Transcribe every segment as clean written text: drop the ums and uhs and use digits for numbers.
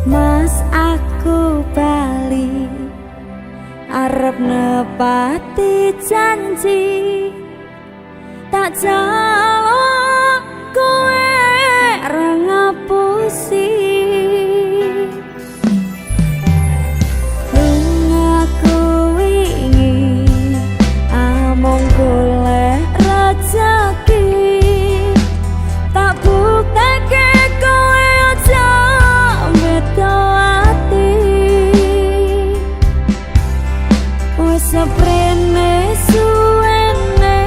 Mas, aku bali arep nepati janji, tak jaluk kowe ra ngapusi. Lungaku wingi amung golek rezeki, tak bukteke kowe aja beda ati. Wis seprene suwene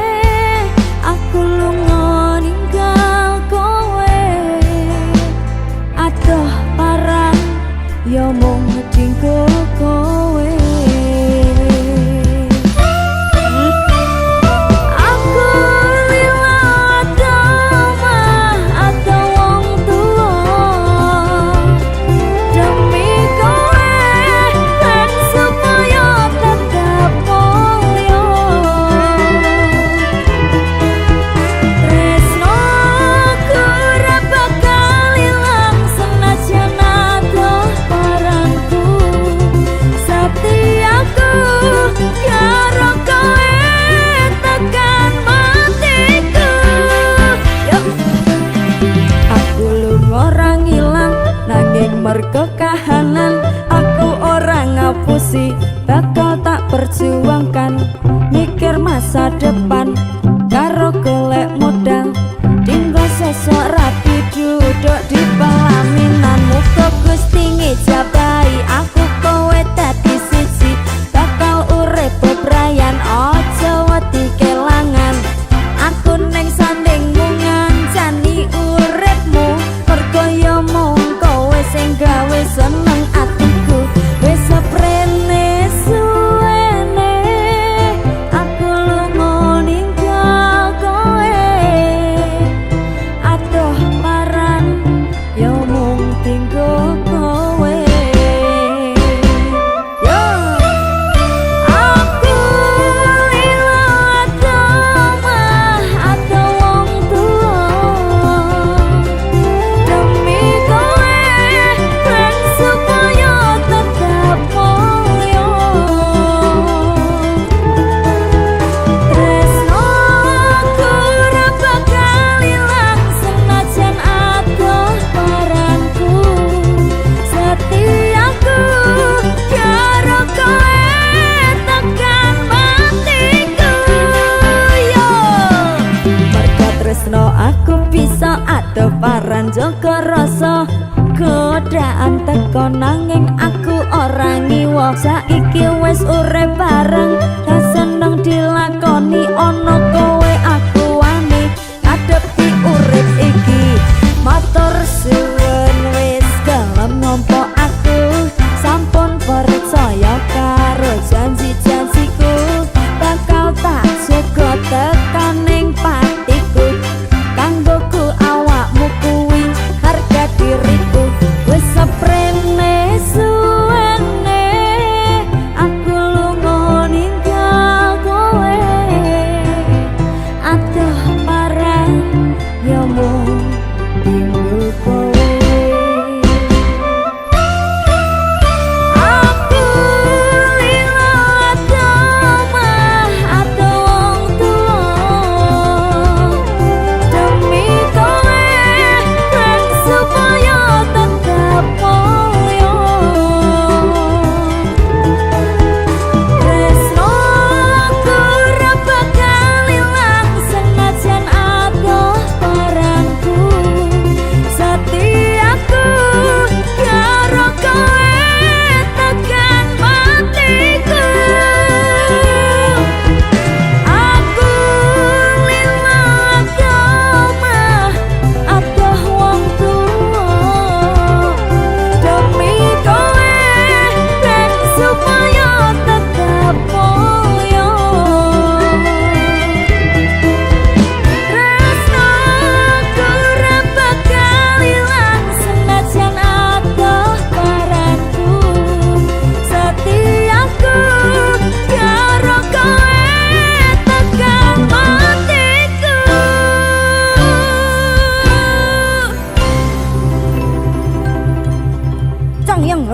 aku lunga ninggal kowe, adoh paran ya mung dinggo kowe. Aku lila omah adoh wong tuwa demi kowe, ben supaya tetep mulya. Tresnoku ora bakal ilang senajan adoh paranku. Setiaku karo kowe tekan matiku. Yo. Aku lunga ora ngilang, nanging mergo kahanan aku ora ngapusi, bakal tak perjuangkan. Mikir masa depan karo golek modal dinggo sesuk rabi, duduk di pelaminan. Muga Gusti ngijabahi aku kowe dadi siji, bakal urip bebrayan, aja wedi kelangan. Aku ning sandingmu ngancani uripmu, mergo ya mung kowe sing gawe seneng atiku. Wis seprene suwene aku lunga ninggal kowe, adoh paran ya mung dinggo kowe. Yo. Aku lila omah adoh wong tuwa demi kowe, ben supaya tetep mulya. Tresnoku ora bakal ilang senajan adoh paranku. Setiaku karo kowe tekan matiku. Yo. Mergo tresno aku bisa adoh paran jaga rasa. Godaan teko nanging aku ora ngiwa. Saiki wis urip bareng, tak seneng dilakoni, ana kowe aku wani ngadepi urip iki. Matur suwun wis gelem nampa aku, sampun percaya karo janji-janjiku, bakal tak jaga tekaning patiku. Kanggoku awakmu kuwi harga diriku. Wis seprene suwene aku lunga ninggal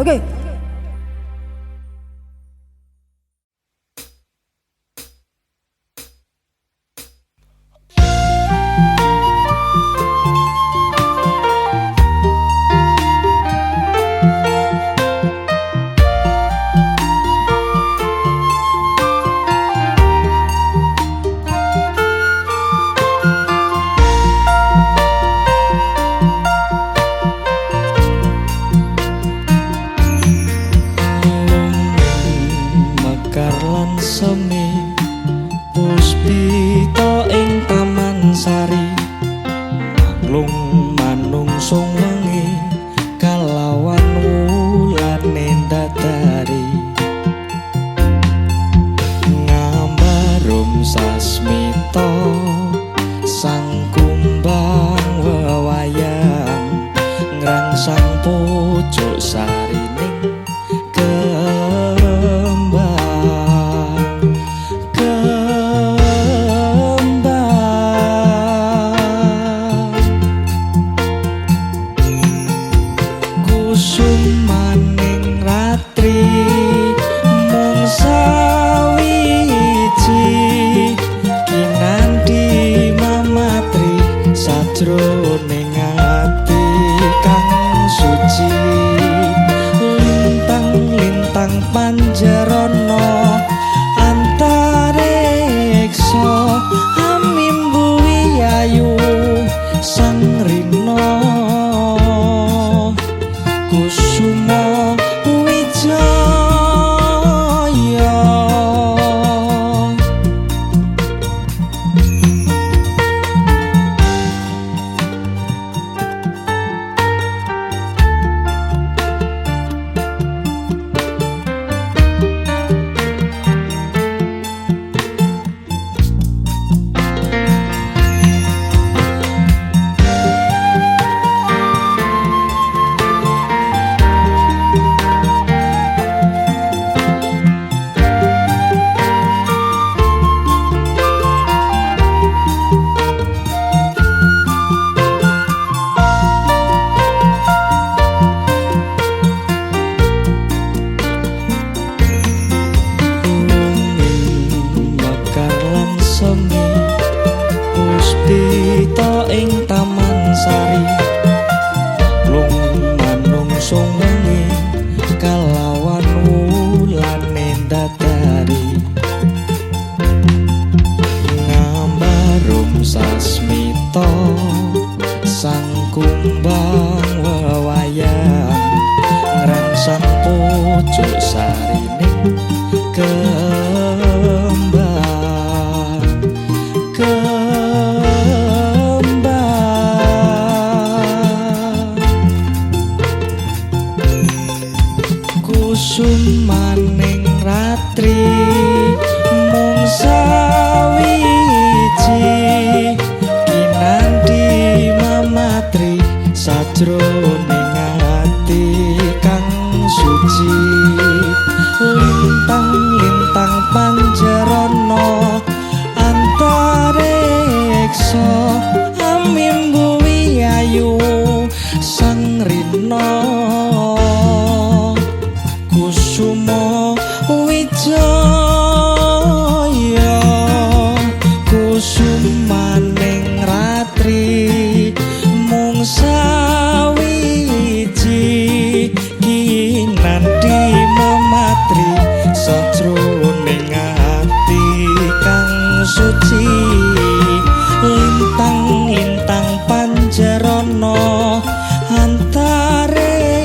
Oke. Lintang-lintang panjerana antariksa.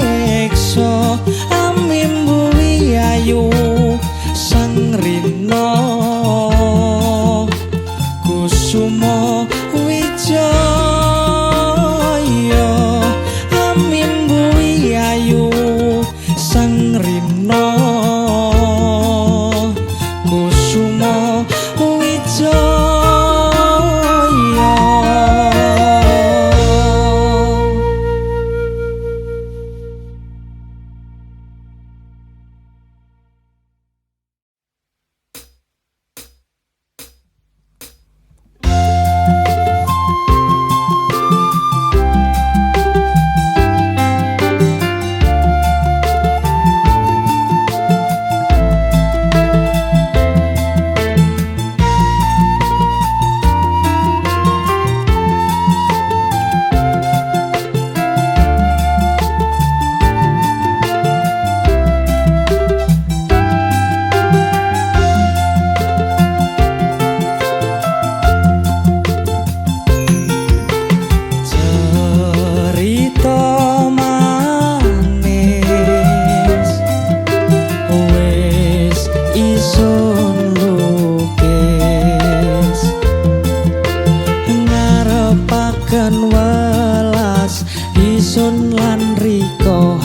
Riko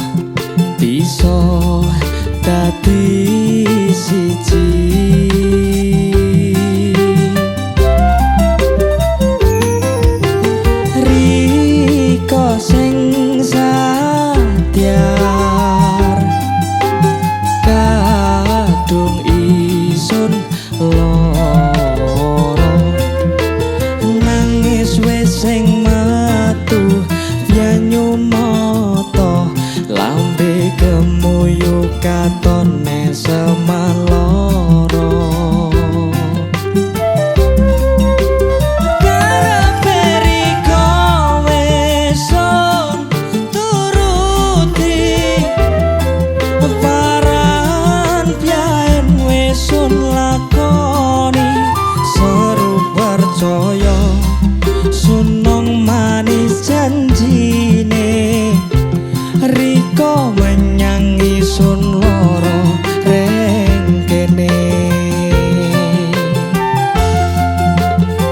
bisa dadi siji. Riko sing satyar kadung isun loro, nangis wis sing metu banyu mata, lambe gemuyu katone semaloro. Karepe Riko wis sun turuti, paran piaen wis sun lakoni, seru percaya sunong manis janjine. Riko menyang isun loro reng kene.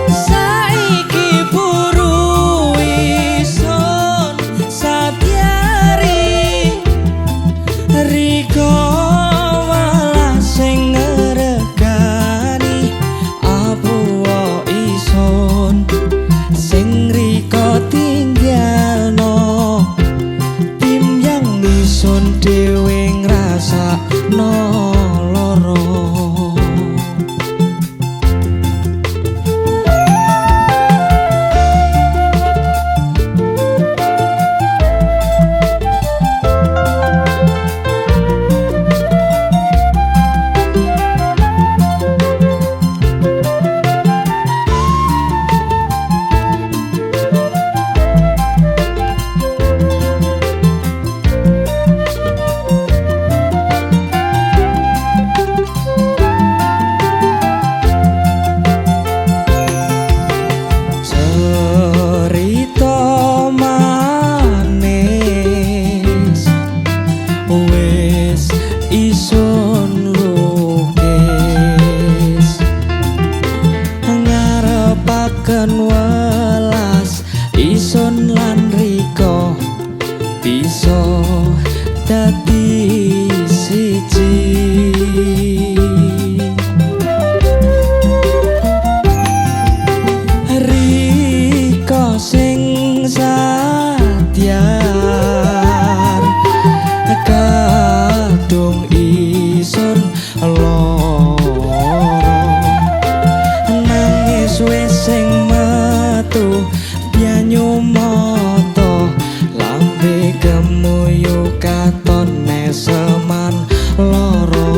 Saiki buru isun satyari, Riko malah sing ngregani, apuwa isun sing Riko tinggalno, timyang isun dhewe ngrasakno loro. Cerita manis wis isun lukis, ngarepaken welas isun lan Riko bisa dadi siji. Riko sing satyar kadung isun loro, nangis wis sing metu banyu mata, lambe gemuyu katone seman loro.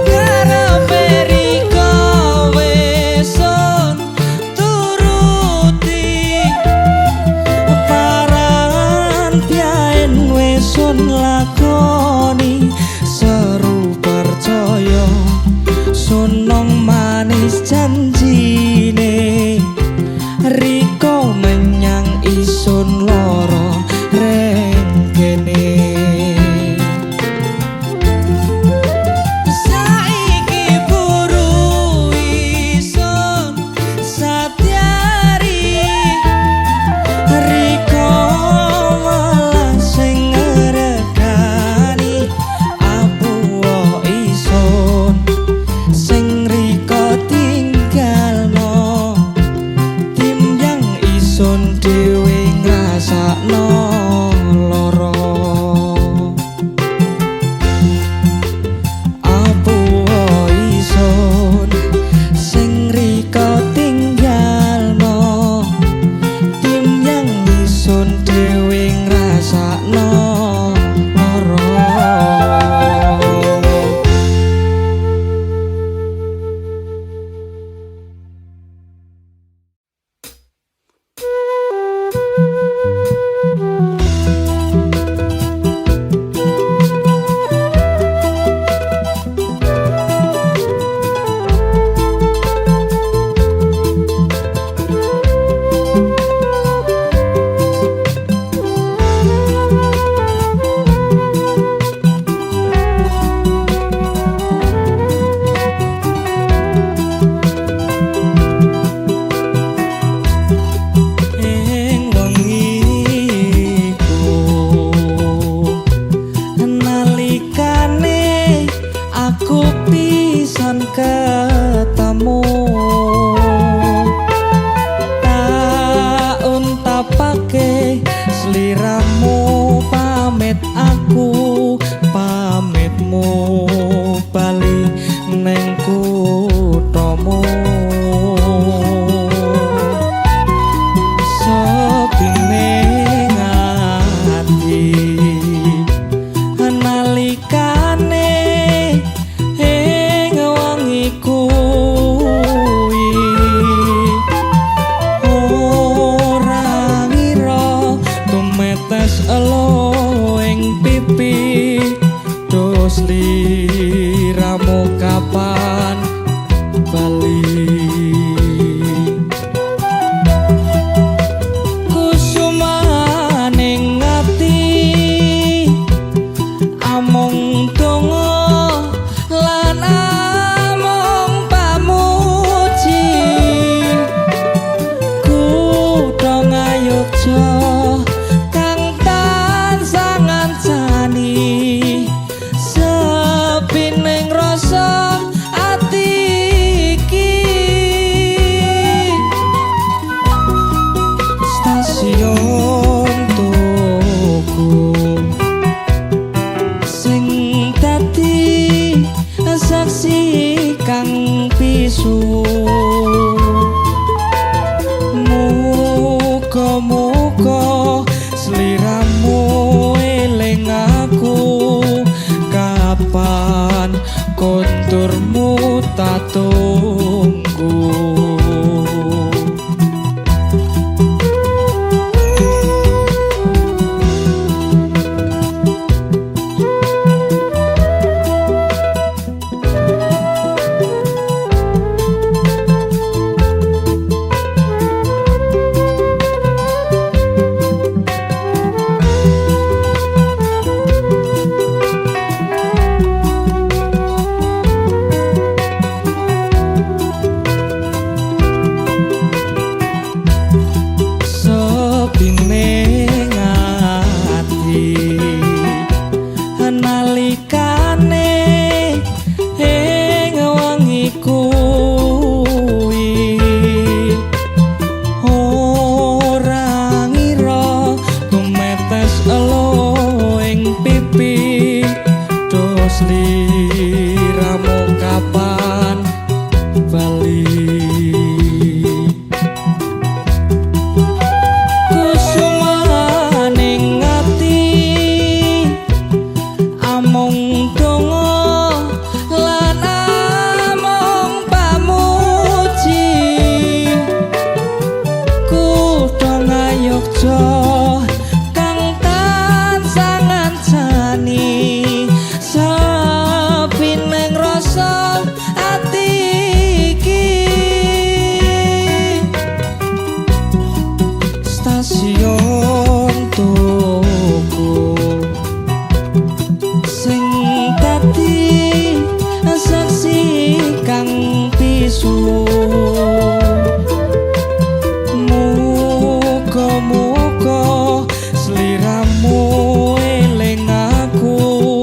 Karepe Riko wis sun turuti, paran piaen wis sun lakoni, seru percaya sunong manis janjine. Riko menyang isun loro reng kene. Saiki buru isun satyari, Riko malah sing ngregani, apuwa isun sing Riko tinggalno, timyang isun dhewe ngrasakno loro. Apuwa isun sing Riko tinggalno, timyang isun dhewe ngrasakno loro. Ngrasake sliramu pamit aku pamitmu bali neng kuthamu. Sepine ati nalikane ing wengi kuwi ora ngira tumetes elo ing pipi dos liramu kapan bali. Kusumaning ati amung donga lan amung pamuji kutha Ngayogja kang tansah ngancani sepining rasa ati iki. Stasiun Tugu sing dadi saksi kang pisu muga-muga sliramu eling aku kapan konturmu tak tunggu. Sepine ati nalikane ing wengi kuwi ora ngira tumetes elo ing pipi dos liramu kapan bali. Kusumaning ati amung donga lan amung pamuji kutha Ngayogja kang tansah ngancani sepining rasa ati iki. Stasiun Tugu sing dadi saksi kang pisu muga-muga sliramu eling aku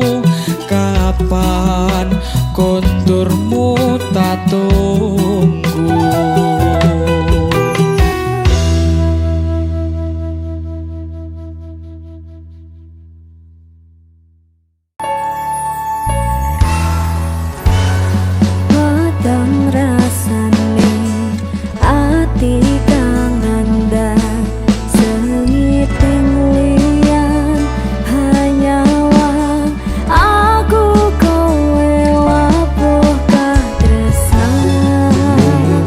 kapan konturmu tak tunggu. Weteng rasane ati kang nandhang sengiting liyan hanyawa aku kowe labuh katresnan.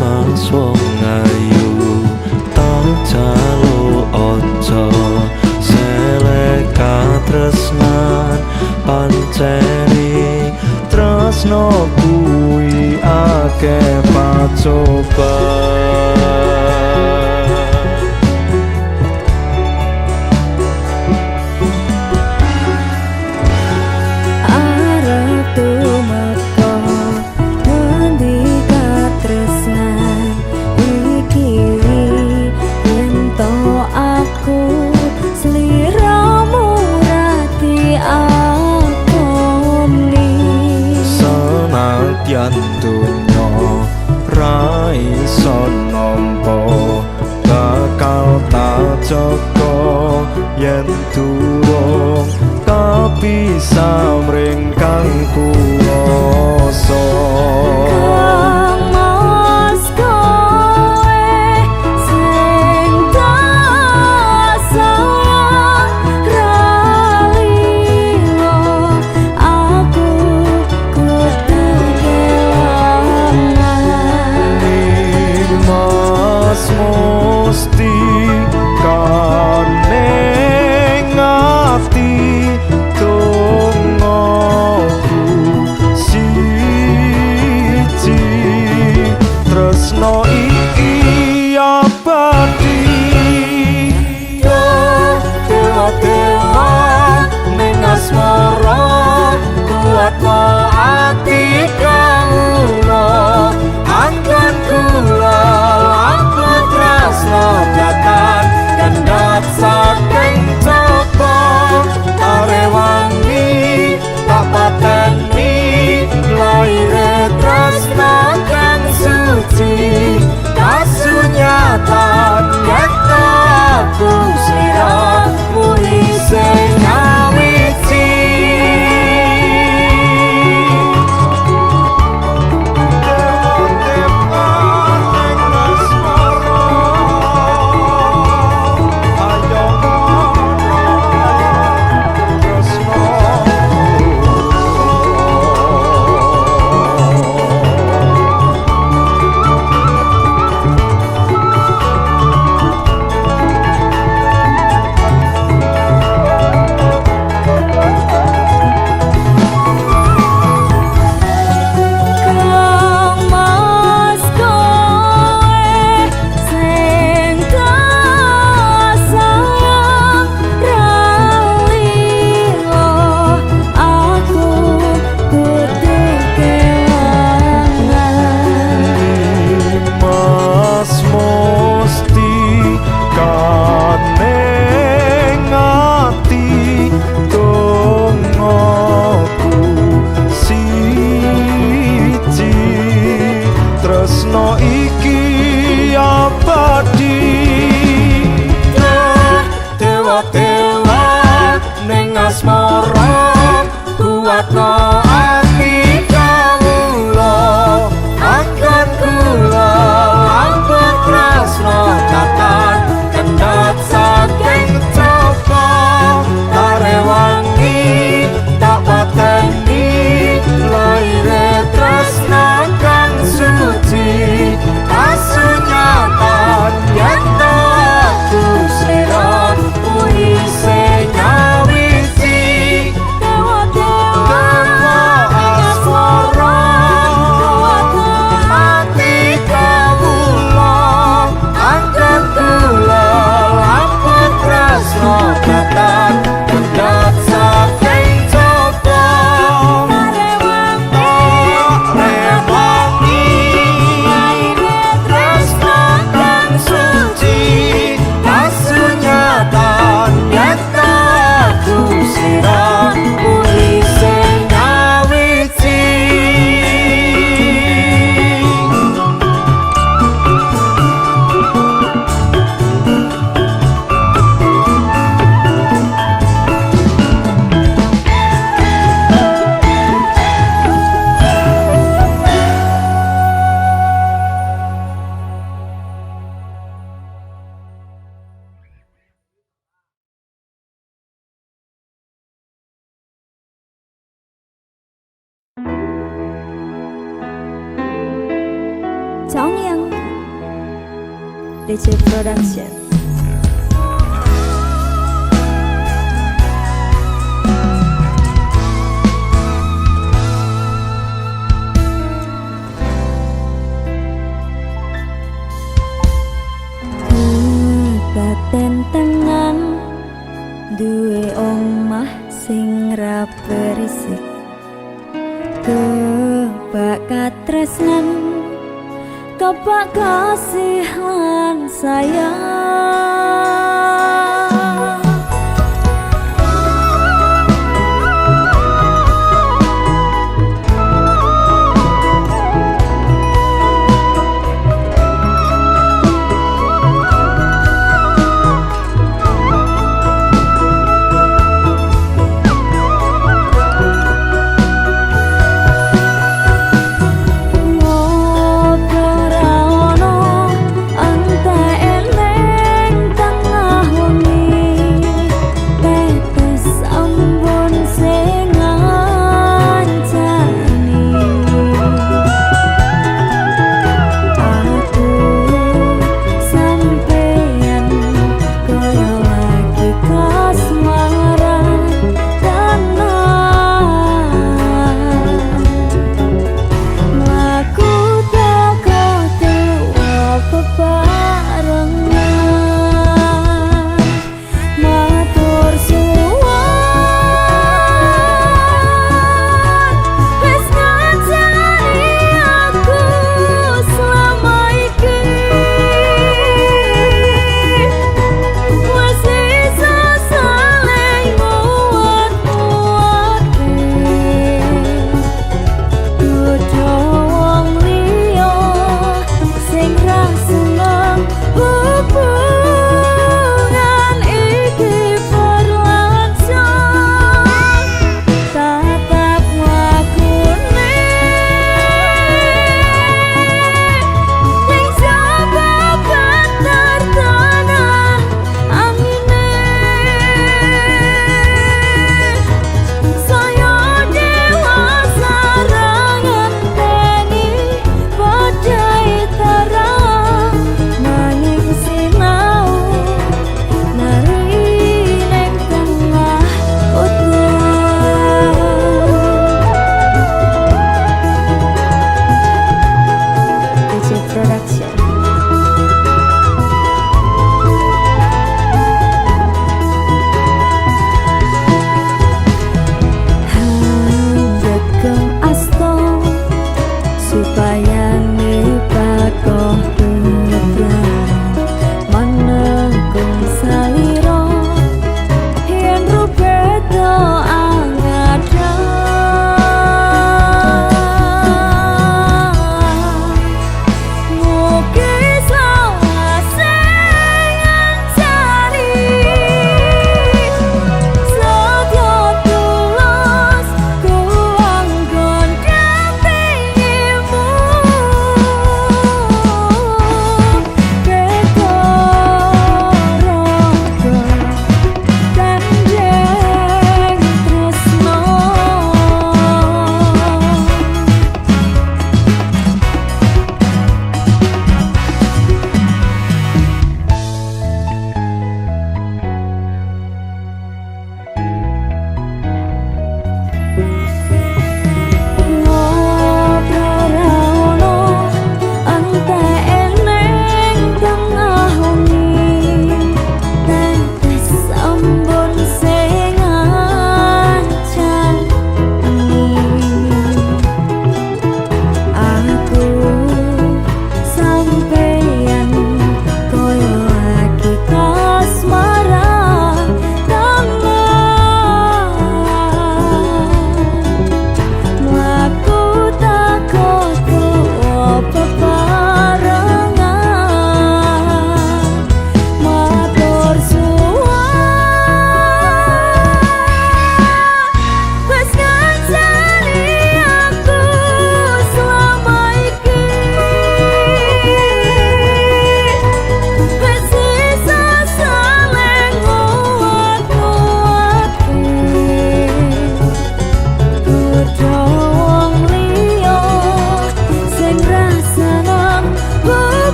Mas wong ayu tak jaluk aja selek katresnan panceni tresno kuwi akeh pacoban. Arep tumeka ngendi katresnan iki yen to aku sliramu ra diakoni. Senadyan donya ra iso nampa bakal tak jaga. yen durung kapisah mring kang kuwasa. Kang Mas kowe sing tak sayang ra lilo, aku kudu kelangan. Mas musti kaning ati dongaku siji, tresno iki abadi. Dewa dewa ning asmara kuatno ati kawula, anggon kula lampun tresno datan kendhat saking coba tarewangi tak pateni laire tresno kang suci kasunyatan yen aku sliramu isih nyawiji. Kang Mas kowe sing tak sayang ra lilo, aku kudu kelangan. Mas musti kaning ati dongaku siji, tresno iki abadi. Dewa dewa ning asmara kuatno ati kawula, anggon kula lampun tresno datan kendhat saking coba tarewangi tak pateni laire tresno kang suci kasunyatan yen aku sliramu isih nyawiji. Dewa dewa Dewa asmara ati kawula, anggon kula lampun tresno datan kendhat saking coba rewangi laire tresno kang suci kasunyatan yen aku sliramu isih nyawiji. Chongyang DC Production. Kebaten tengan duwe omah sing ra berisik, kebak katresnan, kebak kasih lan sayang.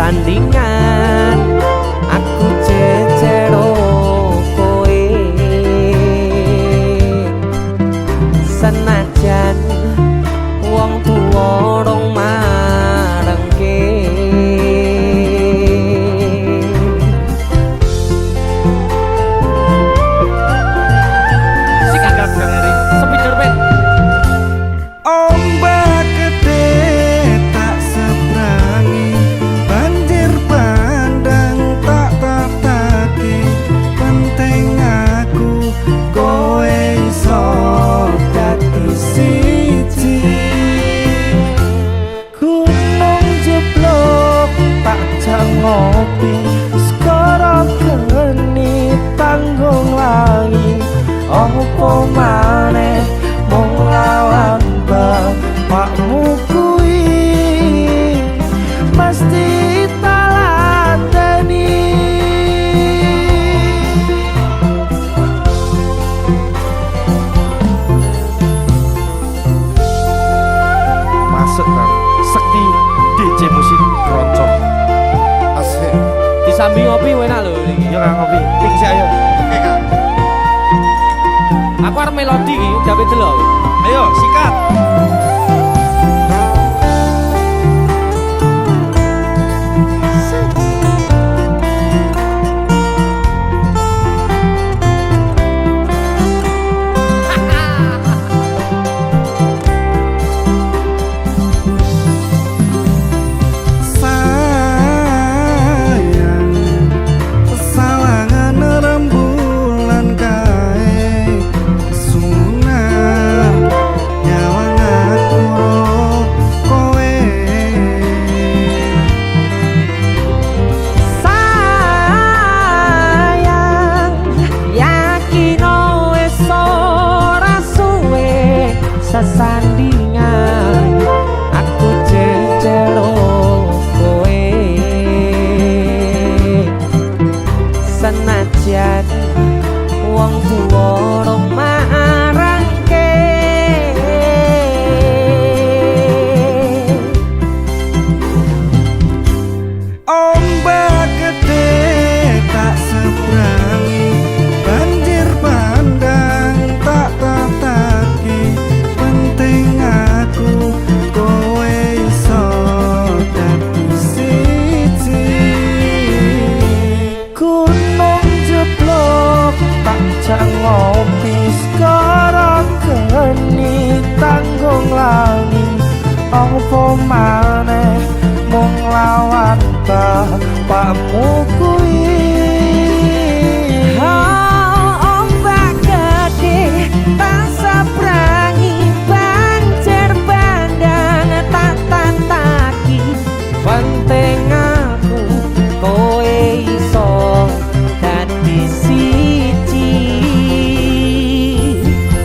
Sesandingan aku jejero kowe. Senajan wong tuwa rong marengke. Sik agak kurang ngeri. Spiderman. Ombak gede tak seberangi, banjir bandang tak tataki. Penting aku kowe iso dadi siji. Gunung jeblok tak jak ngopi, skoro geni tanggung langi. Opo maneh mung lawan bapakmu kuwi mesti talateni. Masuk kan. Sekti DJ musik keroncong. Asik. Disambi ngopi enak lho iki. Yo Kang ngopi. Ping sik ayo. Oke, Kang. Aku arep melodi iki, jape delok. Ayo sikat. Sayang, sawangan rembulan kae sunar nyawang aku ro kowe. Sayang, yakin wis ora suwe sesandingan aku jejero kowe. Senajan wong tuwa rong marangke. Ombak gede tak seberangi, banjir bandang tak tataki. Penting aku kowe iso dadi siji. Gunung jeblok tak jak ngopi, sekarang geni tanggung langi. Opo maneh mung lawan bapakmu kuwi. Oh, ombak gede tak seberangi, banjir bandang tak tataki. Penting aku kowe iso dadi siji.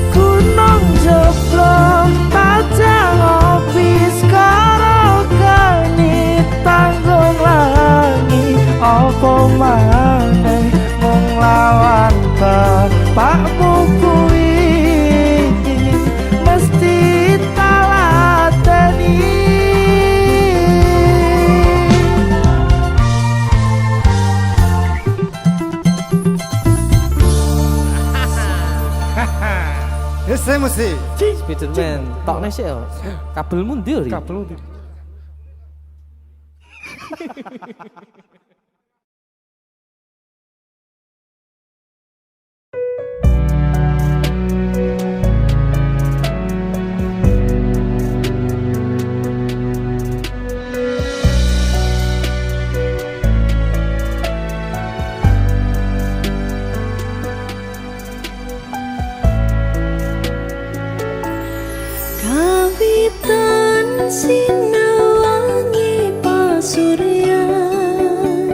Gunung jeblok tak jak ngopi, sekarang geni tanggung langi. Opo maneh mung lawan bapakmu kuwi mesti talateni. Wis mesti. Spiderman, tokne sik yo. Kabelmu ndi yo? Ri? Kabel ndi? Kawitan sinawangi pasuryan.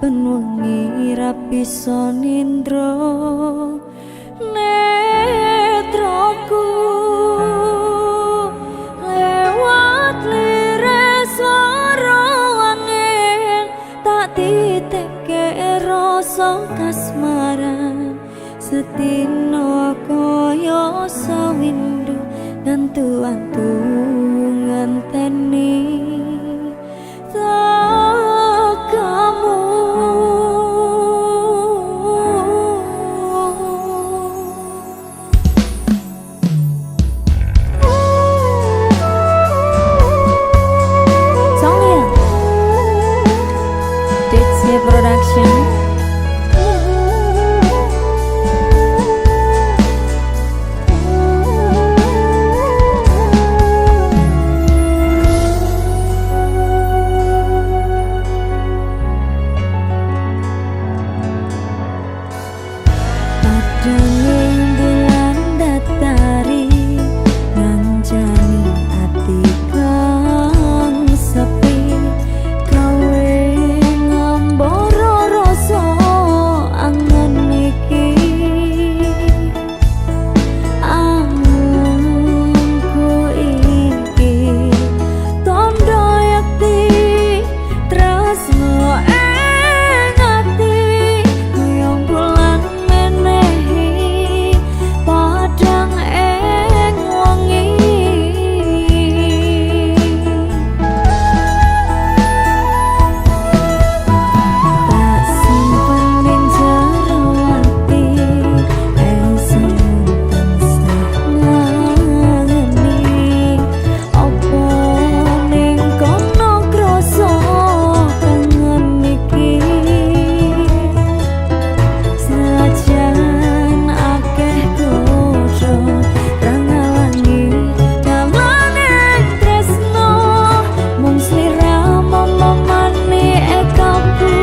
Saben wengi ra bisa nindra netraku lewat liris swara angin tak titipke rasa kasmaran setino kaya sawindu ngantu-antu ngenteni tekamu. Sonia DC Production. Padanging bulan datari ngancani ati kang sepi gawe ngambara rasa angen iki angenku iki tondo yakti tresno ing ati kaya bulan menehi padang ing wengi. Tak simpen ning jero ati esemu tansah ngangeni opo ning kono krasa kangen iki senajan akeh godho ra ngalangi dalane tresno mung sliramu memani ekaku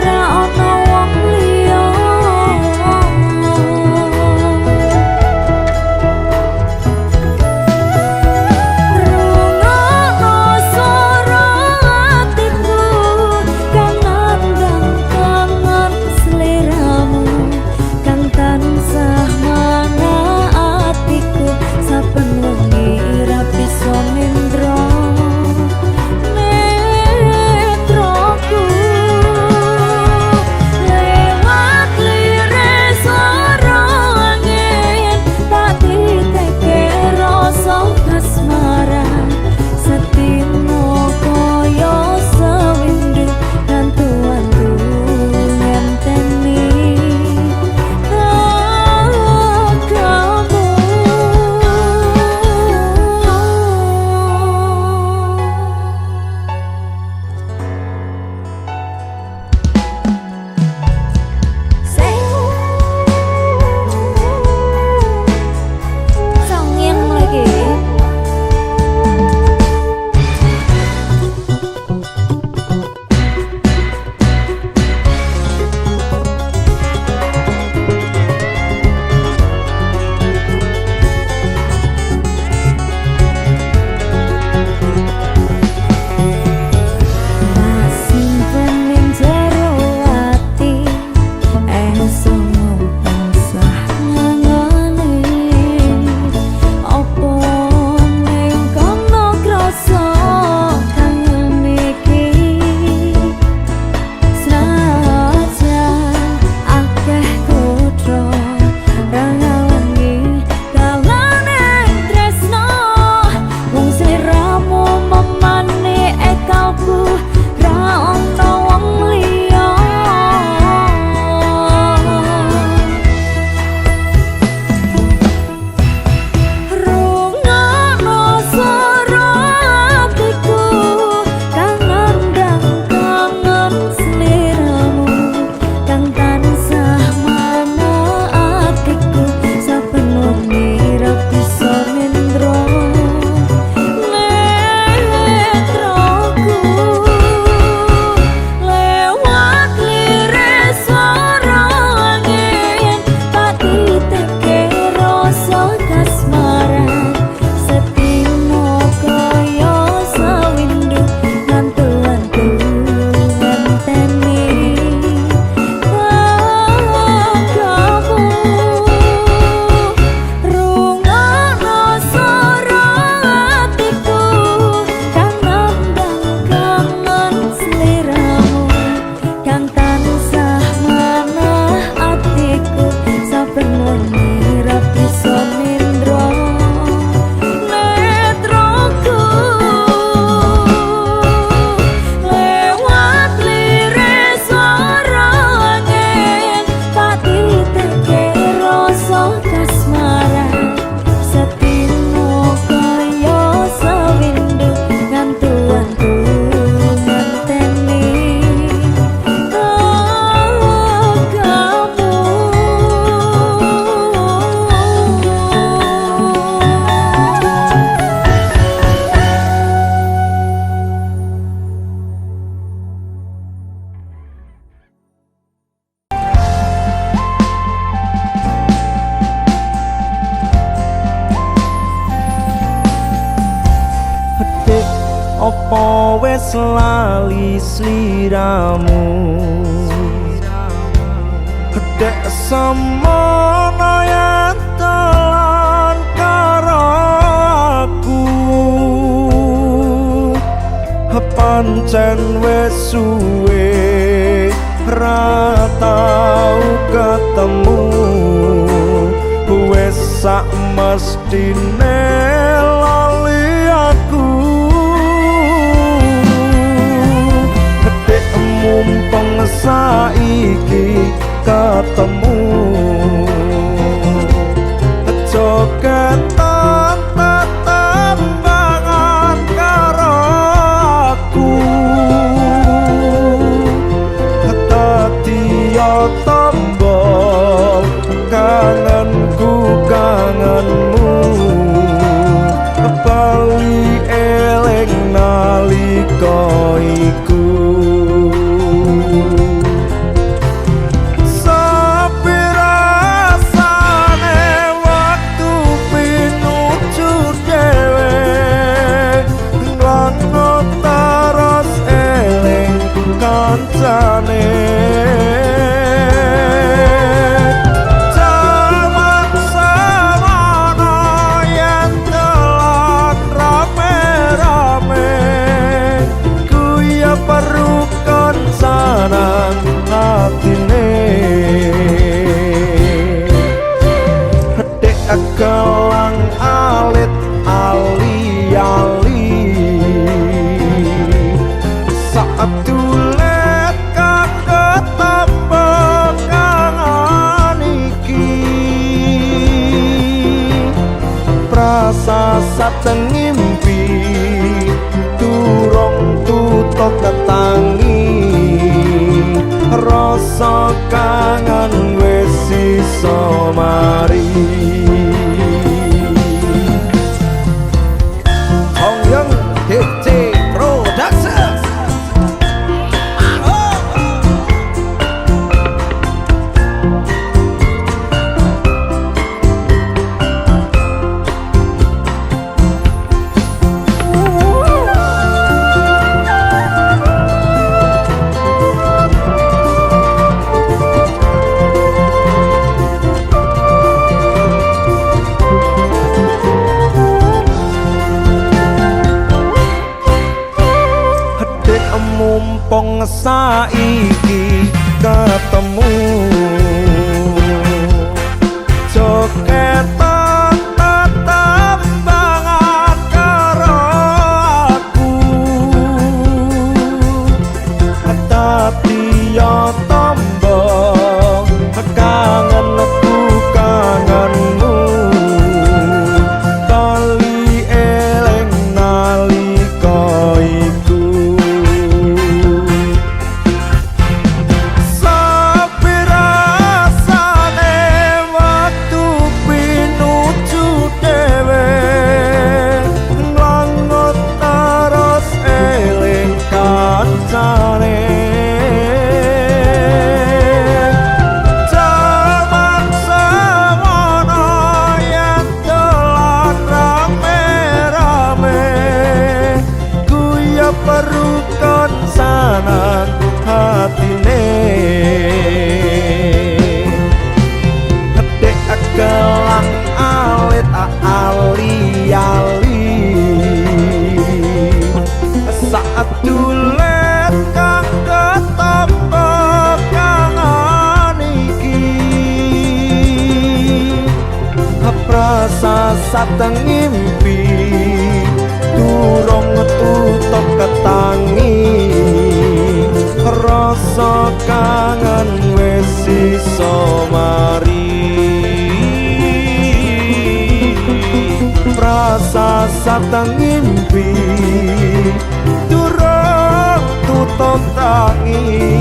ra ono wong liya. Rungokno swara atiku kang nandang kangen sliramu kang tansah mana atiku saben wengi ra bisa nindra netraku lewat liris swara angin tak titeke rasa kasmaran setino kaya sewindu ngantu-antu ngenteni tekamu. Apa wis lali sliramu? Dek semono yen telan karo aku, pancen wis suwe ra tau ketemu, wis sak mestine lali aku. Dek mumpung saiki ketemu, jogetan tetembangan karo aku. Dadi yo tombo kangenku kangenmu, bali eling nalika iku. Sepi rasane waktu pinuju dhewe, nglangut terus eling kancane. Jaman semono yen telan rame-rame, kuya perukon sanang atine. Dek gelang alit ali-ali, saat dulet kang ketemu kangen iki. Prasa ngimpi durung tutup ketangi, rasa kangen wis iso mari. Hongyong DC Productions. Dek mumpung saiki ketemu, jogetan tetembangan karo aku. Dadi yo tombo kangenku kangenmu, bali eling nalika iku. Sepi rasane waktu pinuju dhewe, nglangut terus eling kancane. Jaman semono yen dolan rame-rame, kuya perukon sanang hatine. Dek gelang alit ali-ali, saat dulet kang ketemu kangen iki. Prasa ngimpi durung tutup ketangi, rasa kangen wis iso mari. Prasa ngimpi durung tutup tangi,